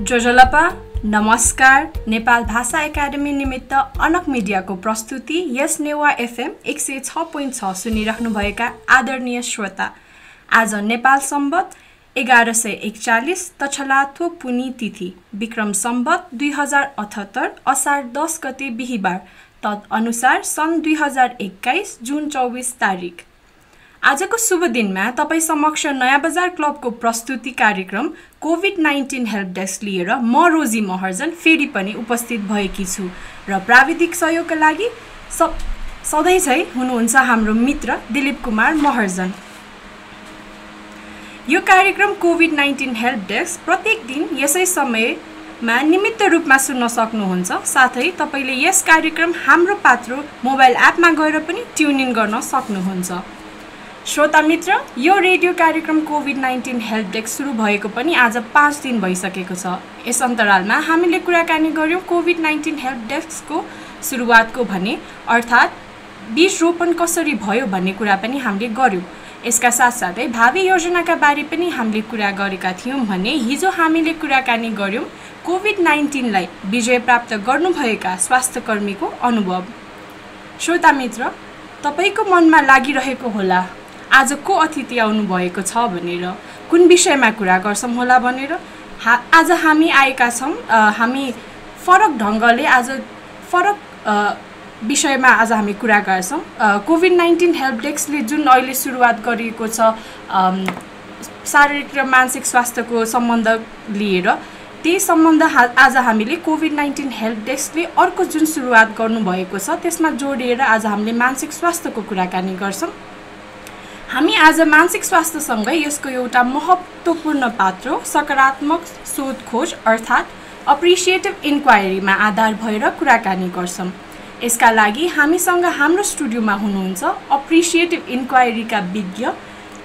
जोजलपा नमस्कार। नेपाल भाषा एकाडेमी निमित्त अनक मिडियाको प्रस्तुति यस नेवा एफएम 106.6 सुनिराख्नुभएका आदरणीय श्रोता, आज नेपाल सम्बत 1141 तछलाथो पुनी तिथि विक्रम सम्बत 2078 असार 10 गते बिहिबार, तदअनुसार सन् 2021 जुन 24 तारिक। आजको शुभ दिनमा तपाईं समक्ष नयाँ बजार क्लबको प्रस्तुति कार्यक्रम कोभिड-19 हेल्प डेस्क लिएर म रोजी महर्जन फेरि पनि उपस्थित भएकी छु र प्राविधिक सहयोगका लागि सधैँ चाहिँ हुनुहुन्छ हाम्रो मित्र दिलीप कुमार महर्जन। यो कार्यक्रम कोभिड-19 हेल्प डेस्क प्रत्येक दिन यसै समयमा नियमित रूपमा सुन्न सक्नुहुन्छ। साथै तपाईले यस कार्यक्रम हाम्रो पात्रो मोबाइल एपमा गएर पनि ट्युन इन गर्न सक्नुहुन्छ। श्रोता मित्र, यो रेडियो कार्यक्रम कोभिड-19 हेल्प डेस्क सुरु भएको पनि आज 5 दिन भइसकेको छ। यस अन्तरालमा हामीले कुराकानी गर्यौं कोभिड-19 हेल्प डेस्कको सुरुवातको भने अर्थात् बीज रोपन कसरी भयो भन्ने कुरा पनि हामीले गर्यौं। यसका साथसाथै भावी योजनाका बारे पनि हामीले कुरा गरेका थियौं भने हिजो हामीले कुराकानी गर्यौं कोभिड-19 लाई विजय प्राप्त गर्नुभएका स्वास्थ्यकर्मीको अनुभव। श्रोता मित्र, तपाईको मनमा लागिरहेको होला आज को अतिथि आउनु भएको छ भनेर, कुन विषयमा कुरा गर्छौं होला भनेर। आज हामी आएका छौं, हामी फरक ढंगले आज फरक विषयमा आज हामी कुरा गर्छौं। कोभिड-19 हेल्प डेस्कले जुन अहिले सुरुवात गरिएको छ शारीरिक र मानसिक स्वास्थ्यको सम्बन्ध लिएर, त्यही सम्बन्ध आज हामीले कोभिड-19 हेल्प डेस्कले अर्को जुन सुरुवात गर्नुभएको छ त्यसमा जोडिएर आज हामीले मानसिक स्वास्थ्यको कुराकानी गर्छौं। हामी आज मानसिक स्वास्थ्यसँगै यसको एउटा महत्त्वपूर्ण पात्र सकारात्मक शोधखोज अर्थात् अप्रिसिएटिभ इन्क्वायरीमा आधार भएर कुराकानी गर्छौं। यसका लागि हामीसँग हाम्रो स्टुडियोमा हुनुहुन्छ अप्रिसिएटिभ इन्क्वायरीका विज्ञ,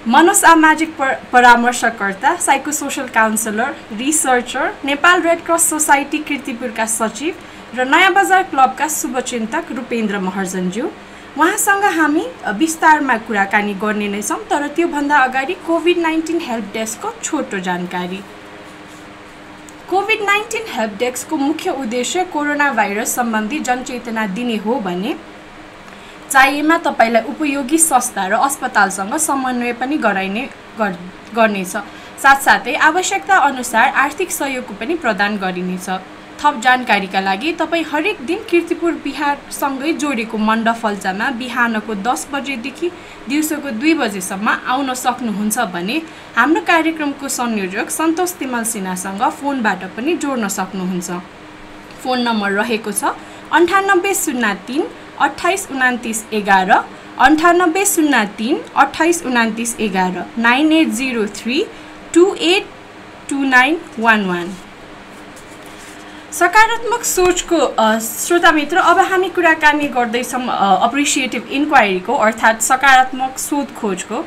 मनोसामाजिक परामर्शकर्ता, psychosocial counsellor, researcher, Nepal Red Cross Society कीर्तिपुरका सचिव र नयाँ बजार क्लबका शुभचिन्तक रूपेन्द्र महर्जनज्यू। उहाँसँग हामी विस्तारमा कुराकानी गर्ने नै छौं, तर त्यो भन्दा अगाडि कोभिड-19 हेल्प डेस्कको छोटो जानकारी। कोभिड-19 हेल्प डेस्कको मुख्य उद्देश्य कोरोना भाइरस सम्बन्धी जनचेतना दिने हो भने चाहिएमा तपाईलाई उपयोगी संस्था र अस्पतालसँग समन्वय पनि गर्नेछ। साथसाथै आवश्यकता अनुसार आर्थिक सहयोगको पनि प्रदान गरिनेछ। थप जानकारीका लागि तपाई हरेक दिन कीर्तिपुर बिहारसँगै जोडेको मण्डफल्चामा बिहानको 10 बजेदेखि दिउँसोको 2 बजेसम्म आउन सक्नुहुन्छ भने हाम्रो कार्यक्रमको संयोजक सन्तोष तिमल सिन्हासँग फोनबाट पनि जोड्न सक्नुहुन्छ। फोन नम्बर रहेको छ 9803 2829 11 9803 2829 11 9803 282911। सकारात्मक सोचको श्रोता मित्र, अब हामी कुराकानी गर्दैछौं अप्रिसिएटिभ इन्क्वायरीको अर्थात् सकारात्मक सोधखोजको।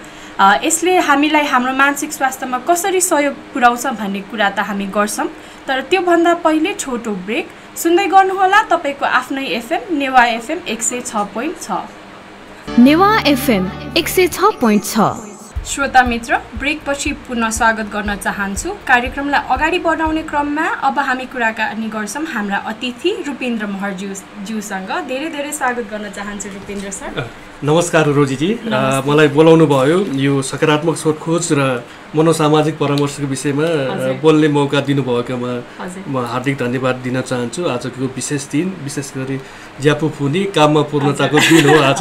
यसले हामीलाई हाम्रो मानसिक स्वास्थ्यमा कसरी सहयोग पुर्याउँछ भन्ने कुरा त हामी गर्छौं, तर त्यो भन्दा पहिले छोटो ब्रेक सुन्दै गर्नुहोला तपाईको आफ्नै FM Newa FM 106.6। Newa FM 106.6। श्रोता मित्र, ब्रेक पछि पुनः स्वागत गर्न चाहन्छु। कार्यक्रमलाई अगाडि बढाउने क्रममा अब हामी कुराकानी गर्छौं हाम्रा अतिथि रूपेन्द्र महर्ज्यूसँग। धेरै धेरै स्वागत गर्न चाहन्छु रूपेन्द्र सर। नमस्कार रोजीजी, मलाई बोलाउनु भयो यो सकारात्मक सोधखोज र मनोसामाजिक परामर्शको विषयमा बोल्ने मौका दिनुभएकोमा म हार्दिक धन्यवाद दिन चाहन्छु। आजको विशेष दिन, विशेष गरी ज्यापु फुनी काममा पूर्णताको दिन हो आज।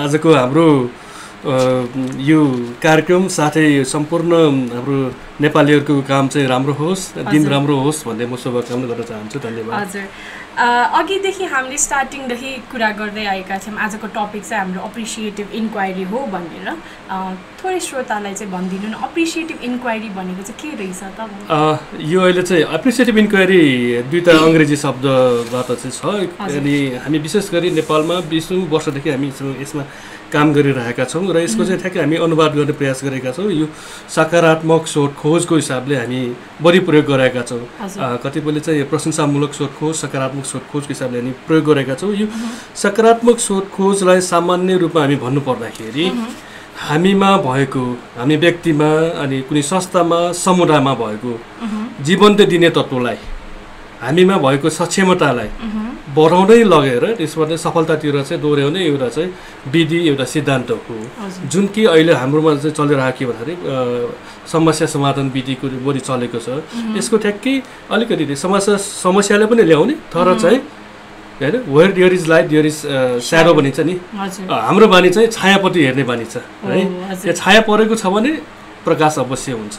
आजको हाम्रो यो कार्यक्रम साथै सम्पूर्ण हाम्रो नेपालीहरूको काम चाहिँ राम्रो होस्, दिन राम्रो होस् भन्ने म शुभकामना गर्न चाहन्छु। धन्यवाद। हजुर, अघिदेखि हामीले स्टार्टिङदेखि कुरा गर्दै आएका छौँ आजको टपिक चाहिँ हाम्रो अप्रिसिएटिभ इन्क्वायरी हो भनेर। थोरै श्रोतालाई चाहिँ भनिदिनु न अप्रिसिएटिभ इन्क्वायरी भनेको चाहिँ के रहेछ त? यो अहिले चाहिँ अप्रिसिएटिभ इन्क्वायरी दुईटा अङ्ग्रेजी शब्दबाट चाहिँ छ। अनि हामी विशेष गरी नेपालमा 20 वर्षदेखि हामी यसमा काम गरिरहेका छौँ र यसको चाहिँ ठ्याक्कै हामी अनुवाद गर्ने प्रयास गरेका छौँ। यो सकारात्मक सोधखोजको हिसाबले हामी बढी प्रयोग गरेका छौँ। कतिपयले चाहिँ प्रशंसामूलक सोधखोज, सकारात्मक सोधखोजको हिसाबले हामी प्रयोग गरेका छौँ। यो सकारात्मक सोधखोजलाई सामान्य रूपमा हामी भन्नुपर्दाखेरि हामीमा भएको हामी व्यक्तिमा अनि कुनै संस्थामा समुदायमा भएको जीवन्त दिने तत्त्वलाई हामीमा भएको सक्षमतालाई बढाउँदै लगेर त्यसबाट सफलतातिर चाहिँ दोहोऱ्याउने एउटा चाहिँ विधि एउटा सिद्धान्त हो जुन कि अहिले हाम्रोमा चाहिँ चलिरहेको के भन्दाखेरि समस्या समाधान विधिको बढी चलेको छ यसको ठ्याक्कै अलिकति समस्याले पनि ल्याउने तर चाहिँ हैन where there is light there is shadow भनिन्छ नि हाम्रो बानी चाहिँ छायापट्टि हेर्ने बानी छ है यो छाया परेको छ भने प्रकाश अवश्य हुन्छ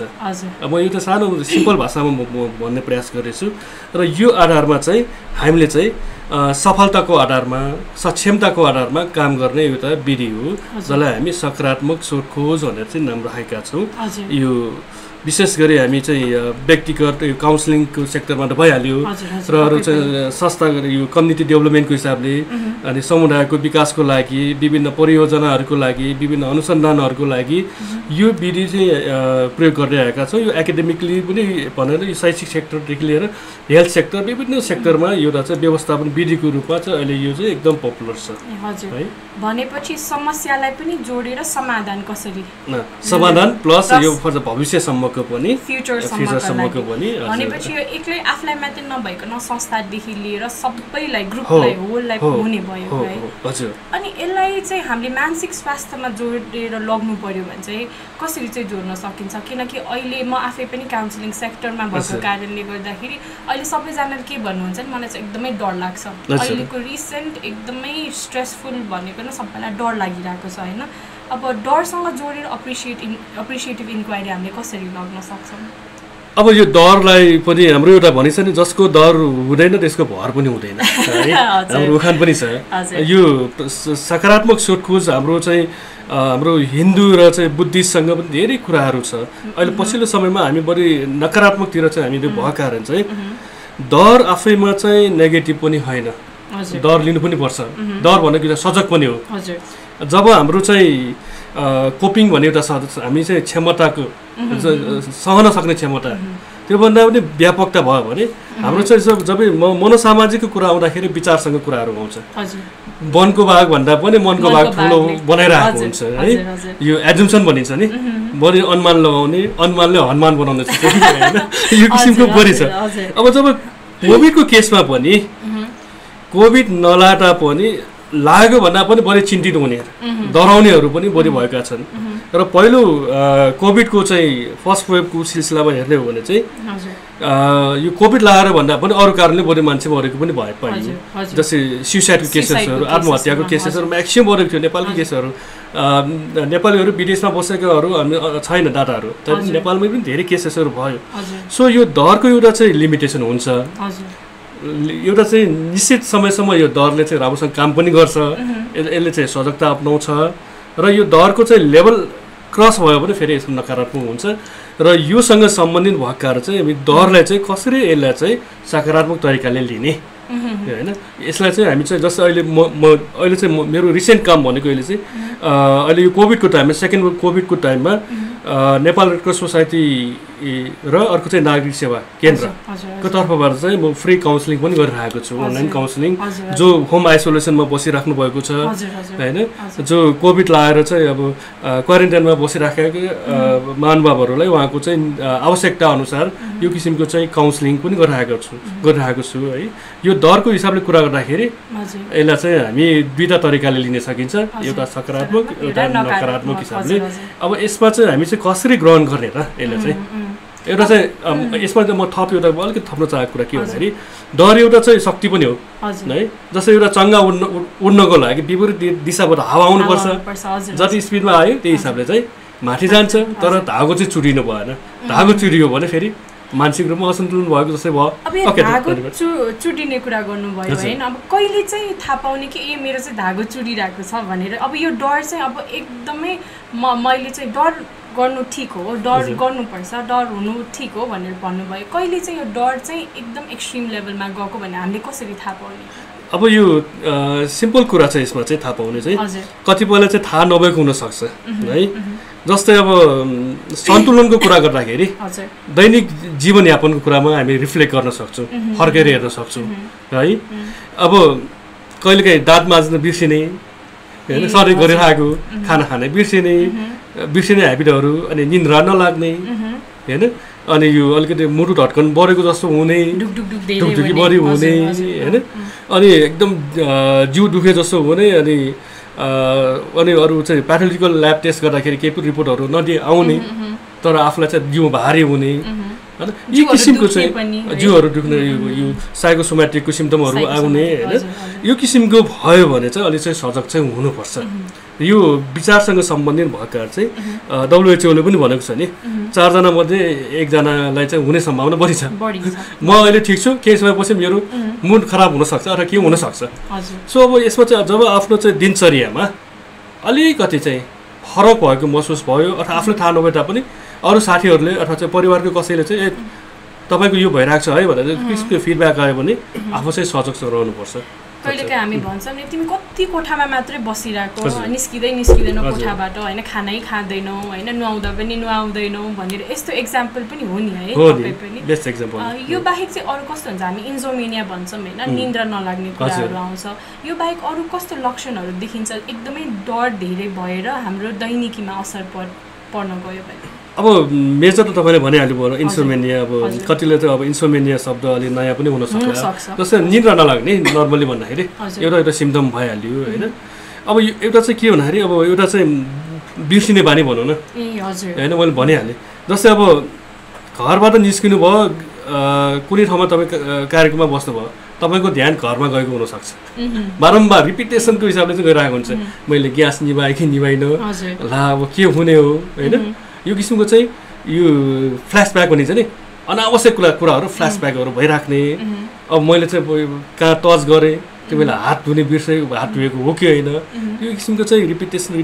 म एउटा सानो सिम्पल भाषामा म भन्ने प्रयास गरेछु र यो आधारमा चाहिँ हामीले चाहिँ सफलताको आधारमा सक्षमताको आधारमा काम गर्ने एउटा विधि हो जसलाई हामी सकारात्मक सोधखोज भनेर चाहिँ नाम राखेका छौँ यो विशेष गरी हामी चाहिँ व्यक्तिगत काउन्सिलिङको सेक्टरमा त भइहाल्यो र अरू चाहिँ संस्था यो कम्युनिटी डेभलपमेन्टको हिसाबले अनि समुदायको विकासको लागि विभिन्न परियोजनाहरूको लागि विभिन्न अनुसन्धानहरूको लागि यो विधि चाहिँ प्रयोग गर्दै आएका छौँ यो एकाडेमिकली पनि भनेर यो शैक्षिक सेक्टरदेखि लिएर हेल्थ सेक्टर विभिन्न सेक्टरमा एउटा चाहिँ व्यवस्थापन विधिको रूपमा चाहिँ अहिले यो चाहिँ एकदम पपुलर छ है भनेपछि समस्यालाई पनि जोडेर समाधान कसरी समाधान प्लस यो भविष्यसम्मको पनि फ्युचरसम्मको पनि भनेपछि यो एक्लै आफूलाई मात्रै नभइकन संस्थादेखि लिएर सबैलाई ग्रुपलाई होललाई हुने भयो है हजुर अनि यसलाई चाहिँ हामीले मानसिक स्वास्थ्यमा जोडेर लग्नु पर्यो भने चाहिँ कसरी चाहिँ जोड्न सकिन्छ किनकि अहिले म आफै पनि काउन्सिलिङ सेक्टरमा भएको कारणले गर्दाखेरि अहिले सबैजनाले के भन्नुहुन्छ नि मलाई चाहिँ एकदमै डर लाग्छ अहिलेको रिसेन्ट एकदमै स्ट्रेसफुल भनेको न सबैलाई डर लागिरहेको छ हैन अब डरसँग जोडेर अप्रिसिएटिभ इन्क्वायरी हामीले कसरी लग्न सक्छौँ अब यो डरलाई पनि हाम्रो एउटा भनिन्छ नि जसको डर हुँदैन त्यसको भर पनि हुँदैन है हाम्रो उखान पनि छ यो सकारात्मक सोधखोज हाम्रो चाहिँ हाम्रो हिन्दू र चाहिँ बुद्धिस्टसँग पनि धेरै कुराहरू छ अहिले पछिल्लो समयमा हामी बढी नकारात्मकतिर चाहिँ हामीले भएको कारण चाहिँ डर आफैमा चाहिँ नेगेटिभ पनि होइन डर लिनु पनि पर्छ डर भनेको सजग पनि हो जब हाम्रो चाहिँ कोपिङ भन्ने एउटा हामी चाहिँ क्षमताको सहन सक्ने क्षमता त्योभन्दा पनि व्यापकता भयो भने हाम्रो चाहिँ जब मनोसामाजिकको कुरा आउँदाखेरि विचारसँग कुराहरू आउँछ वनको भाग भन्दा पनि मनको भाग ठुलो बनाइरहेको हुन्छ है यो एजम्सन भनिन्छ नि बढी अनुमान लगाउने अनुमानले हनुमान बनाउने यो किसिमको बढी छ अब जब कोभिडको केसमा पनि कोभिड नलादा पनि लाग्यो भन्दा पनि बढी चिन्तित हुने डराउनेहरू पनि बढी भएका छन् र पहिलो कोभिडको चाहिँ फर्स्ट वेभको सिलसिलामा हेर्ने हो भने चाहिँ यो कोभिड लगाएर भन्दा पनि अरू कारणले बढी मान्छे मरेको पनि पाइयो जस्तै सुसाइडको केसेसहरू आत्महत्याको केसेसहरू म्याक्सिमम बढेको थियो नेपालको केसहरू नेपालीहरू विदेशमा बसेकाहरू छैन डाटाहरू तर नेपालमै पनि धेरै केसेसहरू भयो सो यो डरको एउटा चाहिँ लिमिटेसन हुन्छ एउटा चाहिँ निश्चित समयसम्म यो डरले चाहिँ राम्रोसँग काम पनि गर्छ यसले चाहिँ सजगता अपनाउँछ र यो डरको चाहिँ लेभल क्रस भयो भने फेरि यसको नकारात्मक हुन्छ र योसँग सम्बन्धित भएको कारण चाहिँ हामी डरलाई चाहिँ कसरी यसलाई चाहिँ सकारात्मक तरिकाले लिने हैन यसलाई चाहिँ हामी चाहिँ जस्तो अहिले अहिले चाहिँ मेरो रिसेन्ट काम भनेको अहिले चाहिँ अहिले यो कोभिडको टाइममा सेकेन्ड कोभिडको टाइममा नेपाल रेड क्रस सोसाइटी र अर्को चाहिँ नागरिक सेवा केन्द्रको तर्फबाट चाहिँ म फ्री काउन्सिलिङ पनि गरिरहेको छु अनलाइन काउन्सिलिङ जो होम आइसोलेसनमा बसिराख्नु भएको छ हैन जो कोभिड लागेर चाहिँ अब क्वारेन्टाइनमा बसिराखेको महानुभावहरूलाई उहाँको चाहिँ आवश्यकता अनुसार यो किसिमको चाहिँ काउन्सिलिङ पनि गरिरहेको छु है यो डरको हिसाबले कुरा गर्दाखेरि यसलाई चाहिँ हामी दुईटा तरिकाले लिन सकिन्छ एउटा सकारात्मक एउटा नकारात्मक हिसाबले अब यसमा चाहिँ हामी चाहिँ कसरी ग्रहण गर्ने र यसलाई चाहिँ एउटा चाहिँ यसमा चाहिँ म थप एउटा अलिकति थप्न चाहेको कुरा के भन्दाखेरि डर एउटा चाहिँ शक्ति पनि हो है जस्तै एउटा चङ्गा उड्नको लागि विपरीत दिशाबाट हावा आउनुपर्छ जति स्पिडमा आयो त्यही हिसाबले चाहिँ माथि जान्छ तर धागो चाहिँ चुरिनु भएन धागो चुरियो भने फेरि मानसिक रूपमा असन्तुलन भएको जस्तै भयो धागो चुटिने कुरा गर्नुभयो होइन अब कहिले चाहिँ थाहा पाउने कि ए मेरो चाहिँ धागो चुरिरहेको छ भनेर अब यो डर चाहिँ अब एकदमै मैले चाहिँ डर गर्नु ठिक हो डर गर्नुपर्छ डर हुनु ठिक हो भनेर भन्नुभयो कहिले चाहिँ यो डर चाहिँ एकदम एक्सट्रिम लेभलमा गएको भने हामीले कसरी थाहा पाउने अब यो सिम्पल कुरा छ यसमा चाहिँ थाहा पाउने चाहिँ कतिपयलाई चाहिँ थाहा नभएको हुनसक्छ है जस्तै अब सन्तुलनको कुरा गर्दाखेरि दैनिक जीवनयापनको कुरामा हामी रिफ्लेक्ट गर्न सक्छौँ फर्केर हेर्न सक्छौँ है अब कहिलेकाहीँ दाँत माझ्न बिर्सिने होइन सर्दी गरिरहेको खाना खाने बिर्सिने ह्याबिटहरू अनि निन्द्रा नलाग्ने होइन अनि यो अलिकति मुटु धड्कन बढेको जस्तो हुने ढुकढुकी बढी हुने होइन अनि एकदम जिउ दुखे जस्तो हुने अनि अरू चाहिँ प्याथोलोजिकल ल्याब टेस्ट गर्दाखेरि केही पनि रिपोर्टहरू आउने तर आफूलाई चाहिँ जिउ भारी हुने होइन यी किसिमको चाहिँ जिउहरू दुख्ने यो साइकोसोमेटिकको सिम्टमहरू आउने होइन यो किसिमको भयो भने चाहिँ अलिक चाहिँ सजग चाहिँ हुनुपर्छ यो विचारसँग सम्बन्धित भएका चाहिँ WHO ले पनि भनेको छ नि 4 जना मध्ये 1 जनालाई चाहिँ हुने सम्भावना बढी छ म अहिले ठिक छु केही समयपछि मेरो मुड खराब हुनसक्छ अथवा के हुनसक्छ सो अब यसमा चाहिँ जब आफ्नो चाहिँ दिनचर्यामा अलिकति चाहिँ फरक भएको महसुस भयो अथवा आफूले थाहा नभए तापनि अरू साथीहरूले अथवा चाहिँ परिवारको कसैले चाहिँ तपाईँको यो भइरहेको छ है भनेर किसिमको फिडब्याक आयो भने आफू चाहिँ सजग रहनुपर्छ कहिलेकाहीँ हामी भन्छौँ नि तिमी कति कोठामा मात्रै बसिरहेको निस्किँदैनौ कोठाबाट होइन खानै खाँदैनौ होइन नुहाउँदा पनि नुहाउँदैनौ भनेर यस्तो एक्जाम्पल पनि हो नि है तपाईँ पनि बेस्ट एक्जाम्पल यो बाहेक चाहिँ अरू कस्तो हुन्छ हामी इन्सोमेनिया भन्छौँ होइन निन्द्रा नलाग्ने कुराहरू आउँछ यो बाहेक अरू कस्तो लक्षणहरू देखिन्छ एकदमै डर धेरै भएर हाम्रो दैनिकीमा असर पर्न गयो भने अब मेजर त तपाईँले भनिहाल्नु भयो इन्सोमेनिया अब कतिले त अब इन्सोमेनिया शब्द अलिक नयाँ पनि हुनसक्छ जस्तै निन्द्रा नलाग्ने नर्मली भन्दाखेरि एउटा सिम्टम भइहाल्यो होइन अब एउटा चाहिँ के भन्दाखेरि अब एउटा चाहिँ बिर्सिने बानी भनौँ न होइन मैले भनिहालेँ जस्तै अब घरबाट निस्किनु भयो कुनै ठाउँमा तपाईँ कार्यक्रममा बस्नुभयो तपाईँको ध्यान घरमा गएको हुनसक्छ बारम्बार रिपिटेसनको हिसाबले चाहिँ गइरहेको हुन्छ मैले ग्यास निभाएँ कि निभाइनँ ला अब के हुने हो होइन यो किसिमको चाहिँ यो फ्ल्यासब्याक भनिन्छ नि अनावश्यक कुराहरू फ्ल्यासब्याकहरू भइराख्ने अब मैले चाहिँ कहाँ टच गरेँ त्यो बेला हात धुने बिर्सेँ हात धुएको हो कि होइन यो किसिमको चाहिँ रिपिटेसन